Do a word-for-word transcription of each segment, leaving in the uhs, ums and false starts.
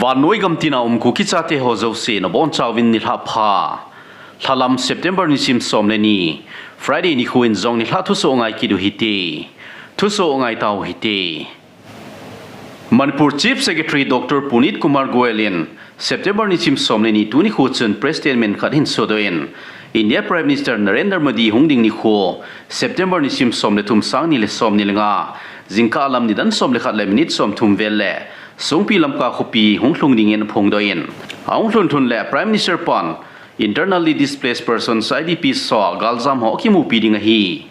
Vannoi gam tina um Kuki chate ho jouse nabonchauvin nilhah pha. Lhalam September nisim som le ni, Friday nikho in jong nilhah thusoh ngai kit u hite. Thusoh ngai tau hite. Manipur Chief Secretary Doctor Puneet Kumar Goel in September nisim som le ni tuni nikho chun press statement khat ahin sodoh in, India Prime Minister Narendra Modi hung ding nikho, September nisim som le thum, sang ni le som ni le nga, jingkah lam nidan som le khat le minute som thum vel le, Songpi Lamka khopi hung lhung dingin aphongdoh in, ahung lhun lhun le Prime Minister pan Internally Displaced Persons, I D Ps, ho galjam ho akimupi ding ahi.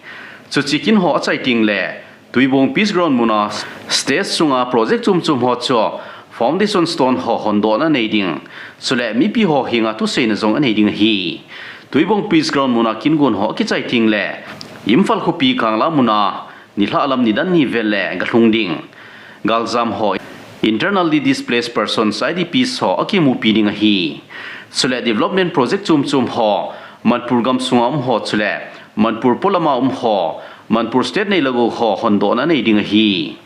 Chuche kin ho achai teng le, Tuibong Peace Ground muna stage chunga project chom chom ho chu foundation stone ho hondohna nei ding. Chule mipi ho henga thuseina jong anei ding ahi. Tuibong Peace Ground muna kin gon ho akichai teng le, Imphal khopi Kangla muna nilhah lam nidan ni vel le galhung ding. Galjam ho, Internally Displaced Persons, I D Ps, ho akimupi ding ahi. Chule development project chom chom ho, Manipur gamsunga um ho chule Manipur polama um ho, Manipur State neilou ho hondohna nei ding ahi.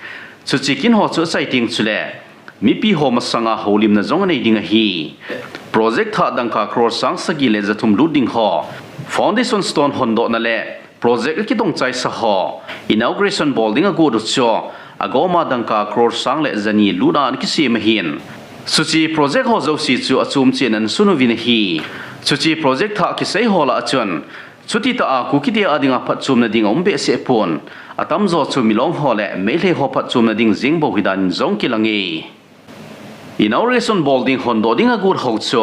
Chuche kin ho chu achai teng chule, mipi ho masanga houlimna jong anei ding ahi. Project thah dangka crore sang sagi le jathum lut ding ho, foundation stone hondohna le project akidong chaisa ho inauguration bol ding agot u chu, agoma dangka crore sang le jani lutna ana kisem ahin. Chuche project ho jouse chu achom cheh in ana sun uvin ahi. Chuche project thah kisei ho lah a chun, chuti tah a Kuki te a dinga phatchomna ding aum behseh pon, atamjo chu Milong ho le Meitei ho phatchomna ding jeng bou hidan in jong kilang e. Inauguration bol ding hondoh ding agot ho chu,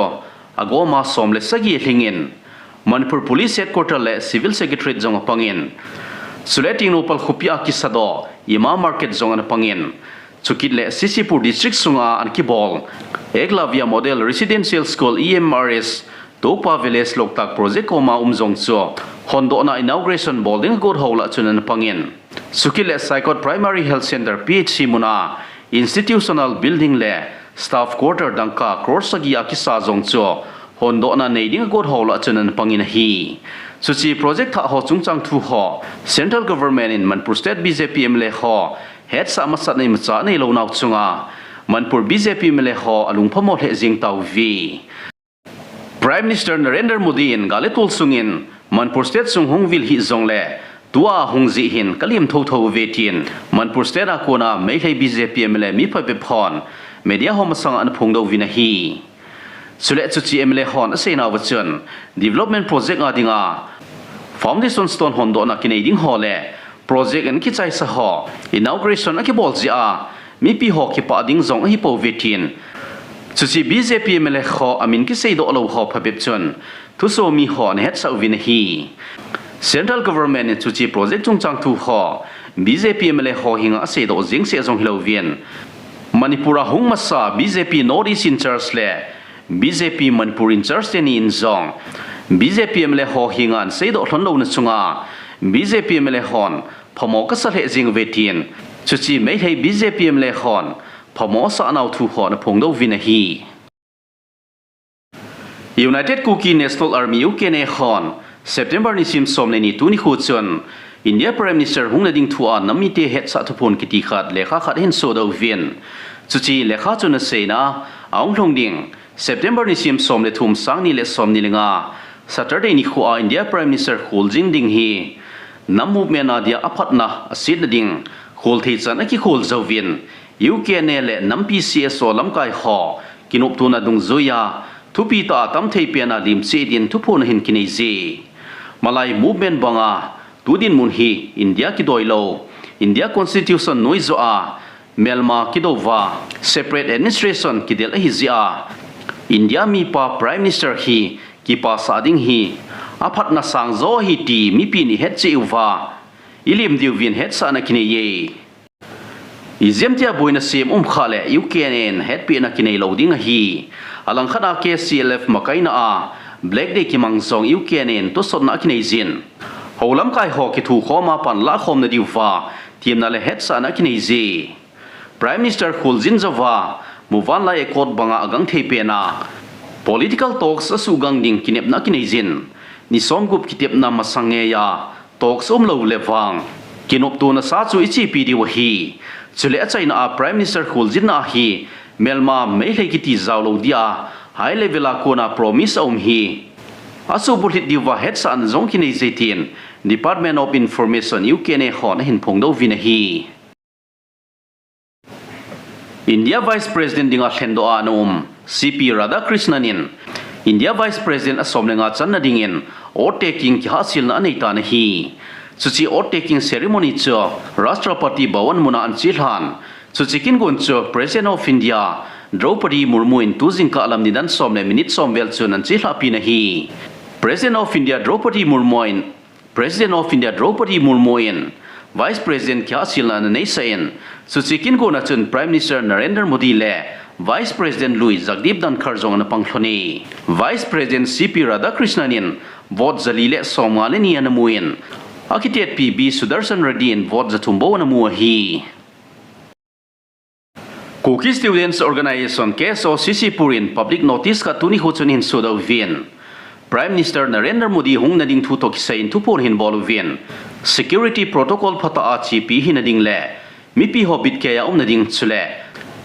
agoma som le sagi alhing in, Manipur Police Headquarter le Civil Secretariat jong apang in, chule Tengnoupal khopi a kisadoh Ima Market jong ana pang in, chukit le C C Pur District sunga ana kibol Eklavya Model Residential School, E M R S, Topa Village Loktak Project koma um jong chu hondohna inauguration bol ding agot ho lah chun ana pang in, chukit le Saikot Primary Health Center, P H C muna institutional building le staff quarter dangka crore sagi a kisa jong chu hondohna nei ding agot ho lah chun ana pang in ahi. Chuche project thah ho chungchang thu ho, Central Government in Manipur State B J P M L A ho hetsah masatna imacha aneilou nau chunga, Manipur B J P M L A ho alungphamo lheh jeng tauve. Prime Minister Narendra Modi in gal le tol sungin Manipur State sung hung vil hih jongle, tua hung jeh hin kalim thotho uve tin, Manipur State a kona Meitei B J P M L A mi phabep hon media ho masanga ana phongdoh uvin ahi. Chule chuche M L A hon aseinauva chun, development project a dinga foundation stone hondohna kinei ding ho le, project ana kichaisa ho inauguration akibol jeh a mipi ho kipah ding jong ahipouve tin, chuche B J P M L A ho amin kiseidoh lou ho phabep chun thusomi ho ana hetsah uvin ahi. Central Government in chuche project chungchang thu ho B J P M L A ho henga aseidoh jeng seh jong hilouvin, Manipur a hung masa B J P North East in charge le B J P Manipur in charge teni in jong B J P M L A ho henga ana seidoh lhon louna chunga B J P M L A hon phamo kasa lheh jeng uve tin, chuche Meitei B J P M L A hon phamo asah nau thu ho ana phongdoh uvin ahi. United Kuki National Army, U K N A hon September nisim som le ni tuni nikho chun India Prime Minister hung na ding thua nam mite hetsah thuphon kiti khat lekha khat ahin sodoh uvin. Chuche lekha chun aseina, ahung lhung ding September nisim som le thum, sang ni le som ni le nga, Saturday nikho a India Prime Minister kholjin ding hi nam movement a dia aphatna asetna ding kholthei chan akikhol jouvin, U K N A le nam P C S O lamkai ho kinoptona dungjuiya, thupi tah a tamthei pena limcheh din thuphon ahin kinei je. Malai movement banga, tu dinmun hi India kidoi lou, India Constitution noijoh a, melma kidouva, separate administration kidel ahi jeh a, India mipa Prime Minister hi kipasah ding hi aphatna sangjo ahi ti mipin ihetcheh uva, ilim diuvin hetsahna kinei e. Ijemtia boina sem umkha le U K N A in hetpehna kinei lou ding ahi. Alangkhat a K C L F makaina a Black Day kimang jong U K N A in tosotna akinei jin. Hou lamkai ho kithukhom a pan lahkhomna diuva temna le hetsahna akinei je. Prime Minister kholjin jouva, muvanlai accord banga agangthei pena political talks asuhgang ding kinepna akinei jin. Ni somgup kitepna masang ngeiya talks umlou le vang, kinoptona sa chu ichepi diu ahi. Chule achaina a Prime Minister kholjinna hi Melma Meilhei kiti jaolou dia high level a kona promise aum hi asuhbulhit diuva hetsahna jong kinei jeh tin Department of Information, U K N A hon ahin phongdoh uvin ahi. India Vice President dinga lhendoh a ana um C P Radhakrishnan in India Vice President asom le nga channa dingin oath taking kihahselna anei tan ahi. Chuche oath taking ceremony chu Rashtrapati Bhavan muna ana chelhan. Chuche kin gon chu President of India Draupadi Murmu in tu jingkah lam nidan som le minute som vel chun ana chelhah pin ahi. President of India Draupadi Murmu in President of India Draupadi Murmu in Vice President kihahselna ana neisah in, chuche kin gon a chun Prime Minister Narendra Modi le Vice President lui Jagdeep Dhankhar jong ana pang lhon e. Vice President C P Radhakrishnan in vote jali le som nga le ni ana mu in, akitetpi B Sudarshan Reddy in vote jathum bou ana mu ahi. Kuki Students Organisation, K S O C Sipur in public notice khat tuni nikho chun ahin sodoh uvin, Prime Minister Narendra Modi hung nading thu toh kisai in thuphon ahin bol uvin, security protocol phatah a chepi hina ding le mipi ho bitkei a umna ding chule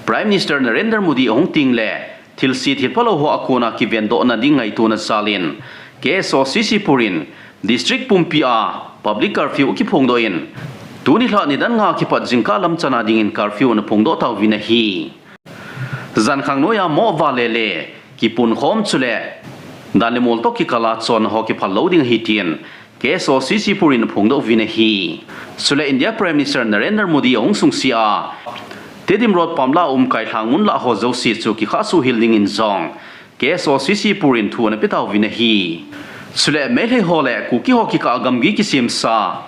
Prime Minister Narendra Modi ahung teng le thilse thilphalou ho a kona kivendohna ding ngaitona jal in K S O C Sipur in district pumpi a public curfew akiphongdoh in, tuni lha nidan nga kipat jingkah lam chana dingin curfew ana phongdoh tauvin ahi. Jankhang noiya mo vale le kipunkhom chule dan le mol toh kikal a chonna ho kiphal lou ding ahi tin K S O C Sipur in aphongdoh uvin ahi. Chule India Prime Minister Narendra Modi ahung sungse a Tedim Road pamla um kailhang mun lah ho jouse chu kikhahsuh hel dingin jong K S O C Sipur in thu ana pe tauvin ahi. Chule Meilhei ho le Kuki ho kikah a gamgi kisemsa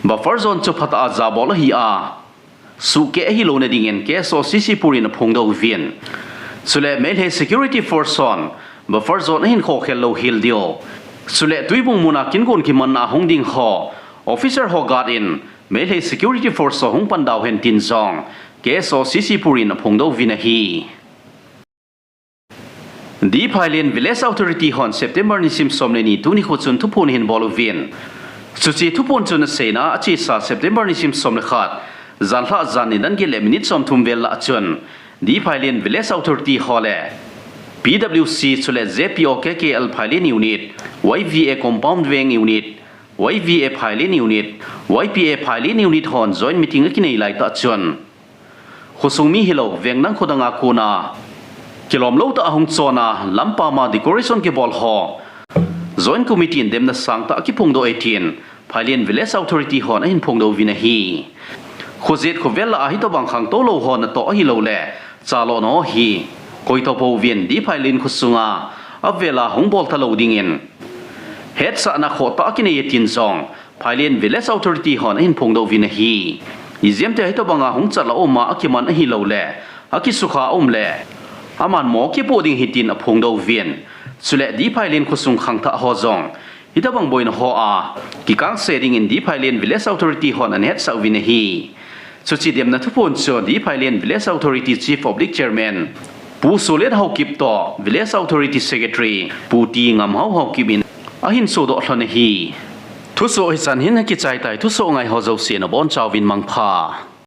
buffer zone chu phatah a jabol ahi a, suhkeh ahilouna dingin K S O C Sipur in aphongdoh uvin, chule Meilhei Security Force hon buffer zone ahin khokhel lou hel diu, chule Tuibung muna kin gon kimanna a hung ding ho officer ho guard in Meilhei Security Force ho hung pan dauhen tin jong K S O C Sipur in aphongdoh uvin ahi. D. Phailen Village Authority hon September nisim som le ni tuni nikho chun thuphon ahin bol uvin, chuche thuphon chun aseina a achesa September nisim som le khat janlhah jan nidan get le minute som thum vel lah chun D. Phailen Village Authority ho le P W C chule J P O K K L Phailen Unit, Y V A Compound Veng Unit, Y V A Phailen Unit, Y P A Phailen Unit hon joint meeting akinei laitah chun, khosung mi hilou veng dang khodang a kona kilom lou tah a hung chonna lampam a decoration kibol ho Joint Committee in demna sangtah akiphongdoh e tin Phailen Village Authority hon ahin phongdoh uvin ahi. Khojet khovel lah a hitobang khangtou lou ho natoh ahilouleh chalona ho hi koitobang pouvin D. Phailen khosunga avel a hung bol talou dingin hetsahna khohtah akinei e tin jong Phailen Village Authority hon ahin phongdoh uvin ahi. Ijemtia hitobanga hung chat la um a akiman ahilouleh akisukha a um le aman mo kipoh ding ahi tin aphongdoh uvin, chule D. Phailen khosung khangthah ho jong hitobang boina ho a kikangse dingin D. Phailen Village Authority hon ana hetsah uvin ahi. Chuche demna thuphon chu D. Phailen Village Authority Chief Public Chairman Pu Solet Haokip toh Village Authority Secretary Pu T. Ngamhao Haokip in ahin sodoh lhon ahi. Thusoh hichan hin akichai tai, thusoh ngai ho jouse nabonchauvin mangpha.